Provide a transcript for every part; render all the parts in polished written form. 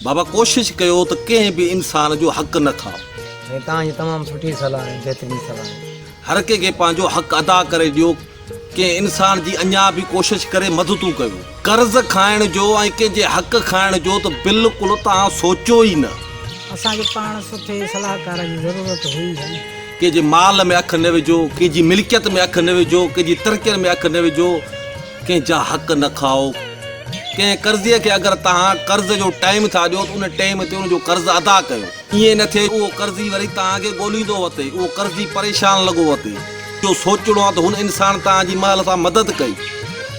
بابا ڪوشش ڪيو ته ڪنهن به انسان جو حق نه کائو. سائين توهان جي تمام سٺي صلاح ۽ بهترين صلاح آهي. هر ڪنهن کي پنهنجو حق ادا ڪري ڏيو. ڪنهن انسان جي اڃا به ڪوشش ڪري مددون ڪيو. قرض کائڻ جو ۽ ڪنهن جي حق کائڻ جو ته بلڪل توهان سوچيو ئي نه. اسان کي پاڻ سٺي صلاحڪار جي ضرورت هئي سائين. ڪنهن جي مال ۾ اک نه وجهو، ڪنهن جي ملڪيت ۾ اک نه وجهو، ڪنهن جي ترقين ۾ اک نه وجهو، ڪنهن جا حق نه کائو. ڪنهن قرضيء کي اگر توهان قرض جو ٽائيم ٿا ڏيو ته ان ٽائيم تي ان جو قرض ادا ڪيو. ائين نه ٿئي اهو قرضي وري توهان کي ڳوليندو وتي، اهو قرضي پريشان لڳو وتي. اهو سوچڻو آهي ته هن انسان توهان جي مهل سان مدد ڪئي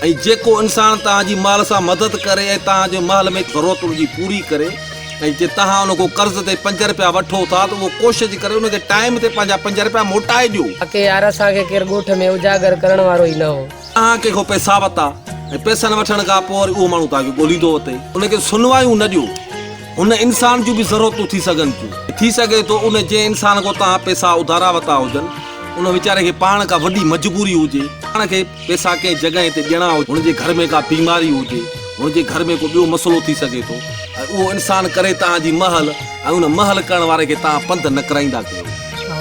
۽ جيڪو انسان توهان جي مهل سان مدد ڪري ۽ توهان جي مهل ۾ ضرورت ان جي پوري ڪري ۽ جي توهان ان کان قرض تي پنج رپيا وٺو ٿا ته اهو ڪوشش ڪري ان کي ٽائيم تي پنهنجا پنج رپيا موٽائي ڏيو. باقي يار اسان کي ڪير ڳوٺ ۾ اجاگر ڪرڻ وارو ئي نه هو. توهان ڪنهن کان پئسا ورتا ۽ پئسن وٺڻ کان پوء وري اهو ماڻهو توهان کي ڳوليندو وتي. ان کي سنوايون نه ڏيو. هن انسان جون به ضرورتون ٿي سگهن ٿيون. ٿي سگهي ٿو ان جنهن انسان کان توهان پئسا اڌارا ورتا هجن، ان ويچاري کي پاڻ ڪا وڏي مجبوري هجي، پاڻ کي پئسا ڪنهن جڳهه تي ڏيڻا هجن، هن جي گهر ۾ ڪا بيماري هجي، هن جي گهر ۾ ڪو ٻيو مسئلو ٿي سگهي ٿو ۽ اهو انسان ڪري توهان جي مهل ۽ ان مهل ڪرڻ واري کي توهان پنڌ نه ڪرائيندا ڪيو.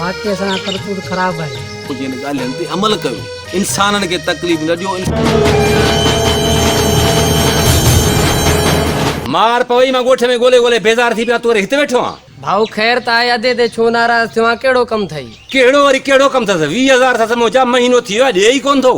واقعي اسان جا ڪرتوت خراب آهن. منهنجي ان ڳالهين تي عمل ڪيو. انسانن کي تڪليف نه ڏيو. مار پوي مان ڳوٺ ۾ ڳولي ڳولي بيزار ٿي پيان تون وري هت ويٺو آن. ڀائو خير ته آهي ادي تي ڇو ناراض ٿيو آن ڪهڙو ڪم ٿئي. ڪهڙو وري ڪهڙو ڪم ٿس 20 هزار ٿس منهنجا مهينو ٿي ويو آهي ڏي ئي ڪونه ٿو.